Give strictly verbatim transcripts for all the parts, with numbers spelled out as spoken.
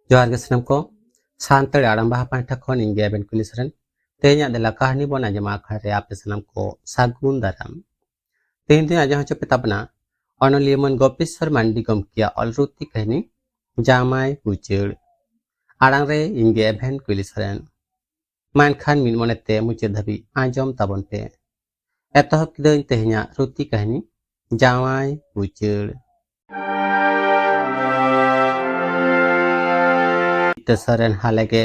ᱡᱚᱦᱟᱨ ᱜᱮ ᱥᱟᱱᱟᱢ ᱠᱚ᱾ ᱥᱟᱱᱛᱟᱲᱤ ᱟᱲᱟᱝ ᱵᱟᱦᱟ ᱯᱟᱦᱴᱟ ᱠᱷᱚᱱ ᱤᱧ ᱜᱮ ᱟᱵᱮᱱ ᱠᱩᱞᱤ ᱥᱚᱨᱮᱱ᱾ ᱛᱮᱦᱮᱧᱟᱜ ᱫᱮᱞᱟ ᱠᱟᱹᱦᱱᱤ ᱵᱚᱱ ᱟᱸᱡᱚᱢᱟ ᱟᱠᱷᱲᱟ ᱨᱮ ᱟᱯᱮ ᱥᱟᱱᱟᱢ ᱠᱚ ᱥᱟᱹᱜᱩᱱ ᱫᱟᱨᱟᱢ᱾ ᱛᱮᱦᱮᱧ ᱫᱚᱧ ᱟᱸᱡᱚᱢ ᱦᱚᱪᱚ ᱯᱮ ᱛᱟᱵᱚᱱᱟ ᱚᱱᱚᱞᱤᱭᱟᱹ ᱢᱟᱱ ᱜᱳᱯᱮᱥᱣᱚᱨ ᱢᱟᱱᱰᱤ ᱜᱚᱢᱠᱮᱭᱟᱜ ᱚᱞ ᱨᱩᱛᱤ ᱠᱟᱹᱦᱱᱤ ᱡᱟᱶᱟᱭ ᱩᱪᱟᱹᱲ᱾ ᱟᱲᱟᱝ ᱨᱮ ᱤᱧ ᱜᱮ ᱮᱵᱷᱮᱱ ᱠᱩᱞᱤ ᱥᱚᱨᱮᱱ᱾ ᱢᱟ ᱮᱱᱠᱷᱟᱱ ᱢᱤᱫ ᱢᱚᱱᱮ ᱛᱮ ᱢᱩᱪᱟᱹᱫ ᱫᱷᱟᱹᱵᱤᱡ ᱟᱸᱡᱚᱢ ᱛᱟᱵᱚᱱ ᱯᱮ᱾ ᱮᱛᱚᱦᱚᱵ ᱠᱤᱫᱟᱹᱧ ᱛᱮᱦᱮᱧᱟᱜ ᱨᱩᱛᱤ ᱠᱟᱹᱦᱱᱤ ᱡᱟᱶᱟᱭ ᱩᱪᱟᱹᱲ᱾ ᱥᱤᱛᱟᱹ ᱥᱚᱨᱮᱱ ᱦᱟᱞᱮ ᱜᱮ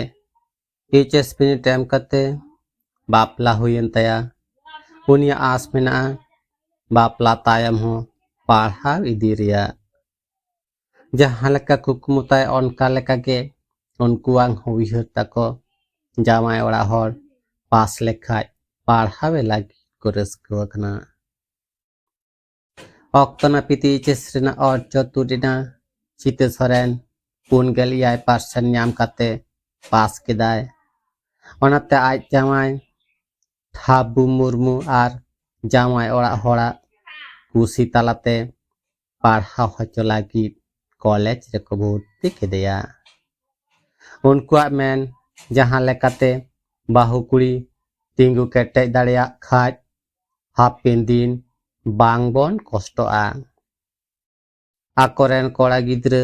ᱮᱭᱤᱪ ᱮᱥ ᱵᱤᱱᱤᱰ ᱮᱢ ᱠᱟᱛᱮ ᱵᱟᱯᱞᱟ ᱦᱩᱭᱮᱱ ᱛᱟᱭᱟ᱾ ᱩᱱᱤᱭᱟᱜ ᱟᱸᱥ ᱢᱮᱱᱟᱜᱼᱟ ᱵᱟᱯᱞᱟ ᱛᱟᱭᱚᱢ ᱦᱚᱸ ᱯᱟᱲᱦᱟᱣ ᱤᱫᱤ ᱨᱮᱭᱟᱜ᱾ ᱡᱟᱦᱟᱸ ᱞᱮᱠᱟ ᱠᱩᱠᱢᱩ ᱛᱟᱭ ᱚᱱᱠᱟ ᱞᱮᱠᱟ ᱜᱮ ᱩᱱᱠᱩᱣᱟᱜ ᱦᱚᱸ ᱩᱭᱦᱟᱹᱨ ᱛᱟᱠᱚ ᱡᱟᱶᱟᱭ ᱚᱲᱟᱜ ᱦᱚᱲ ᱯᱟᱥ ᱞᱮᱠᱷᱟᱡ ᱯᱟᱲᱦᱟᱣᱮ ᱞᱟᱹᱜᱤᱫ ᱠᱚ ᱨᱟᱹᱥᱠᱟᱹ ᱟᱠᱟᱱᱟ᱾ ᱚᱠᱛᱚ ᱱᱟᱹᱯᱤᱛ ᱮᱭᱤᱪ ᱮᱥ ᱨᱮᱱᱟᱜ ᱚᱨᱡᱚ ᱛᱩᱫ ᱮᱱᱟ᱾ ᱥᱤᱛᱟᱹ ᱥᱚᱨᱮᱱ ᱯᱩᱱ ᱜᱮᱞ ᱮᱭᱟᱭ ᱯᱟᱨᱥᱮᱱᱴ ᱧᱟᱢ ᱠᱟᱛᱮ ᱯᱟᱥ ᱠᱮᱫᱟᱭ᱾ ᱚᱱᱟᱛᱮ ᱟᱡ ᱡᱟᱶᱟᱭ ᱴᱷᱟᱵᱩ ᱢᱩᱨᱢᱩ ᱟᱨ ᱡᱟᱶᱟᱭ ᱚᱲᱟᱜ ᱦᱚᱲᱟᱜ ᱠᱩᱥᱤ ᱛᱟᱞᱟᱛᱮ ᱯᱟᱲᱦᱟᱣ ᱦᱚᱪᱚ ᱞᱟᱹᱜᱤᱫ ᱠᱚᱞᱮᱡᱽ ᱨᱮᱠᱚ ᱵᱷᱚᱨᱛᱤ ᱠᱮᱫᱮᱭᱟ᱾ ᱩᱱᱠᱩᱣᱟᱜ ᱢᱮᱱ ᱡᱟᱦᱟᱸ ᱞᱮᱠᱟᱛᱮ ᱵᱟᱹᱦᱩ ᱠᱩᱲᱤ ᱛᱤᱸᱜᱩ ᱠᱮᱴᱮᱡ ᱫᱟᱲᱮᱭᱟᱜ ᱠᱷᱟᱡ ᱦᱟᱯᱮᱱ ᱫᱤᱱ ᱵᱟᱝ ᱵᱚᱱ ᱠᱚᱥᱴᱚᱜᱼᱟ᱾ ᱟᱠᱚᱨᱮᱱ ᱠᱚᱲᱟ ᱜᱤᱫᱽᱨᱟᱹ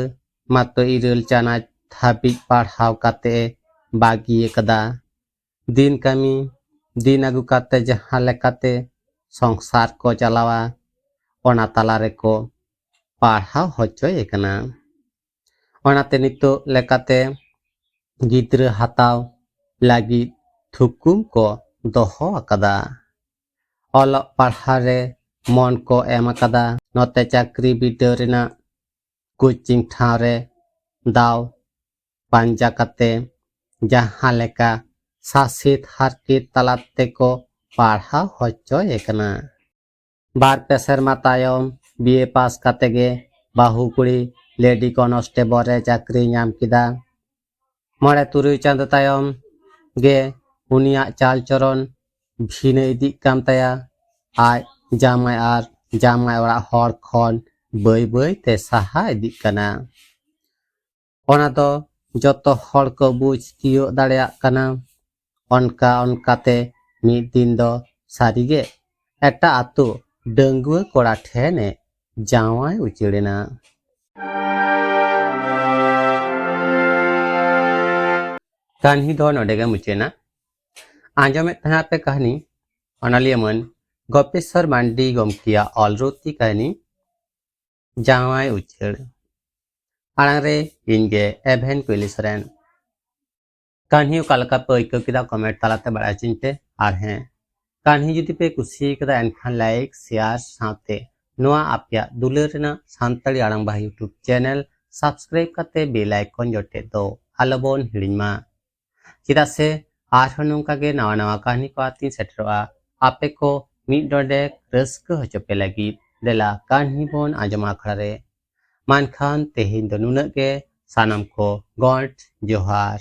ᱢᱟᱛᱚ ᱤᱨᱟᱹᱞ ᱪᱟᱱᱟᱪ ᱫᱷᱟᱹᱵᱤᱡ ᱯᱟᱲᱦᱟᱣ ᱠᱟᱛᱮ ᱮ ᱵᱟᱹᱜᱤ ᱟᱠᱟᱫᱟ᱾ ᱫᱤᱱ ᱠᱟᱹᱢᱤ ᱫᱤᱱ ᱟᱹᱜᱩ ᱠᱟᱛᱮ ᱡᱟᱦᱟᱸ ᱞᱮᱠᱟᱛᱮ ᱥᱚᱝᱥᱟᱨ ᱠᱚ ᱪᱟᱞᱟᱣᱟ, ᱚᱱᱟ ᱛᱟᱞᱟ ᱨᱮᱠᱚ ᱯᱟᱲᱦᱟᱣ ᱦᱚᱪᱚᱭᱮ ᱠᱟᱱᱟ᱾ ᱚᱱᱟᱛᱮ ᱱᱤᱛᱚᱜ ᱞᱮᱠᱟᱛᱮ ᱜᱤᱫᱽᱨᱟᱹ ᱦᱟᱛᱟᱣ ᱞᱟᱹᱜᱤᱫ ᱛᱷᱩᱠᱩᱢ ᱠᱚ ᱫᱚᱦᱚ ᱟᱠᱟᱫᱟ᱾ ᱚᱞᱚᱜ ᱯᱟᱲᱦᱟᱣ ᱨᱮ ᱢᱚᱱ ᱠᱚ ᱮᱢ ᱟᱠᱟᱫᱟ᱾ ᱱᱚᱛᱮ ᱪᱟᱹᱠᱨᱤ ᱵᱤᱰᱟᱹᱣ ᱨᱮᱱᱟᱜ ᱠᱳᱪᱤᱝ ᱴᱷᱟᱶ ᱨᱮ ᱫᱟᱣ ᱯᱟᱸᱡᱟ ᱠᱟᱛᱮ ᱡᱟᱦᱟᱸ ᱞᱮᱠᱟ ᱥᱟᱥᱮᱛ ᱦᱟᱨᱠᱮᱛ ᱛᱟᱞᱟ ᱛᱮᱠᱚ ᱯᱟᱲᱦᱟᱣ ᱦᱚᱪᱚᱭᱮ ᱠᱟᱱᱟ᱾ ᱵᱟᱨ ᱯᱮ ᱥᱮᱨᱢᱟ ᱛᱟᱭᱚᱢ ᱵᱤ ᱮ ᱯᱟᱥ ᱠᱟᱛᱮ ᱜᱮ ᱵᱟᱹᱦᱩ ᱠᱩᱲᱤ ᱞᱮᱰᱤ ᱠᱚᱱᱥᱴᱮᱵᱚᱞ ᱨᱮ ᱪᱟᱹᱠᱨᱤ ᱧᱟᱢ ᱠᱮᱫᱟ᱾ ᱢᱚᱬᱮ ᱛᱩᱨᱩᱭ ᱪᱟᱸᱫᱚ ᱛᱟᱭᱚᱢ ᱜᱮ ᱩᱱᱤᱭᱟᱜ ᱪᱟᱞ ᱪᱚᱨᱚᱱ ᱵᱷᱤᱱᱟᱹ ᱤᱫᱤᱜ ᱠᱟᱱ ᱛᱟᱭᱟ᱾ ᱟᱡ ᱡᱟᱢᱟᱭ ᱟᱨ ᱡᱟᱢᱟᱭ ᱚᱲᱟᱜ ᱦᱚᱲ ᱠᱷᱚᱱ ᱵᱟᱹᱭ ᱵᱟᱹᱭ ᱛᱮ ᱥᱟᱦᱟ ᱤᱫᱤᱜ ᱠᱟᱱᱟ᱾ ᱚᱱᱟ ᱫᱚ ᱡᱚᱛᱚ ᱦᱚᱲ ᱠᱚ ᱵᱩᱡᱽ ᱛᱤᱭᱳᱜ ᱫᱟᱲᱮᱭᱟᱜ ᱠᱟᱱᱟ᱾ ᱚᱱᱠᱟ ᱚᱱᱠᱟᱛᱮ ᱢᱤᱫ ᱫᱤᱱ ᱫᱚ ᱥᱟᱹᱨᱤᱜᱮ ᱮᱴᱟᱜ ᱟᱹᱛᱩ ᱰᱟᱺᱜᱩᱣᱟᱹ ᱠᱚᱲᱟ ᱴᱷᱮᱱᱮ ᱡᱟᱶᱟᱭ ᱩᱪᱟᱹᱲ ᱮᱱᱟ᱾ ᱠᱟᱹᱦᱱᱤ ᱫᱚ ᱱᱚᱰᱮ ᱜᱮ ᱢᱩᱪᱟᱹᱫ ᱮᱱᱟ᱾ ᱟᱸᱡᱚᱢᱮᱫ ᱛᱟᱦᱮᱸ ᱯᱮ ᱠᱟᱹᱦᱱᱤ ᱚᱱᱚᱞᱤᱭᱟᱹ ᱢᱟᱹᱱ ᱜᱚᱯᱮᱥᱣᱚᱨ ᱢᱟᱱᱰᱤ ᱜᱚᱢᱠᱮᱭᱟᱜ ᱚᱞ ᱨᱩᱛᱤ ᱠᱟᱹᱦᱱᱤ ᱡᱟᱶᱟᱭ ᱩᱪᱟᱹᱲ᱾ ᱟᱲᱟᱝ ᱨᱮ ᱤᱧ ᱜᱮ ᱮᱵᱷᱮᱱ ᱠᱩᱭᱞᱤ ᱥᱚᱨᱮᱱ᱾ ᱠᱟᱹᱦᱱᱤ ᱚᱠᱟ ᱞᱮᱠᱟ ᱯᱮ ᱟᱹᱭᱠᱟᱹᱣ ᱠᱮᱫᱟ, ᱠᱚᱢᱮᱱᱴ ᱛᱟᱞᱟᱛᱮ ᱵᱟᱲᱟᱭ ᱦᱚᱪᱚᱧ ᱯᱮ᱾ ᱟᱨ ᱦᱮᱸ, ᱠᱟᱹᱦᱱᱤ ᱡᱩᱫᱤ ᱯᱮ ᱠᱩᱥᱤ ᱠᱟᱫᱟ, ᱮᱱᱠᱷᱟᱱ ᱞᱟᱭᱤᱠ, ᱥᱮᱭᱟᱨ ᱥᱟᱶᱛᱮ ᱱᱚᱣᱟ ᱟᱯᱮᱭᱟᱜ ᱫᱩᱞᱟᱹᱲ ᱨᱮᱱᱟᱜ ᱥᱟᱱᱛᱟᱲᱤ ᱟᱲᱟᱝ ᱵᱟᱦᱟ YouTube ᱪᱮᱱᱮᱞ ᱥᱟᱵᱥᱠᱨᱟᱭᱤᱵ ᱠᱟᱛᱮ ᱵᱮᱞ ᱟᱭᱠᱚᱱ ᱡᱚᱴᱮᱫ ᱫᱚ ᱟᱞᱚᱵᱚᱱ ᱦᱤᱲᱤᱧ ᱢᱟ᱾ ᱪᱮᱫᱟᱜ ᱥᱮ ᱟᱨᱦᱚᱸ ᱱᱚᱝᱠᱟ ᱜᱮ ᱱᱟᱣᱟ ᱱᱟᱣᱟ ᱠᱟᱹᱦᱱᱤ ᱠᱚ ᱟᱛᱤᱧ ᱥᱮᱴᱮᱨᱚᱜᱼᱟ, ᱟᱯᱮ ᱠᱚ ᱢᱤᱫ ᱰᱚᱸᱰᱮᱠ ᱨᱟᱹᱥᱠᱟᱹ ᱦᱚᱪᱚ ᱯᱮ ᱞᱟᱹᱜᱤᱫ᱾ ᱫᱮᱞᱟ ᱠᱟᱹᱦᱱᱤ ᱵᱚᱱ ᱟᱸᱡᱚᱢᱟ ᱟᱠᱷᱲᱟ ᱨᱮ᱾ ᱢᱮᱱᱠᱷᱟᱱ ᱛᱮᱦᱮᱧ ᱫᱚ ᱱᱩᱱᱟᱹᱜ ᱜᱮ᱾ ᱥᱟᱱᱟᱢ ᱠᱚ ᱜᱚᱰ ᱡᱚᱦᱟᱨ᱾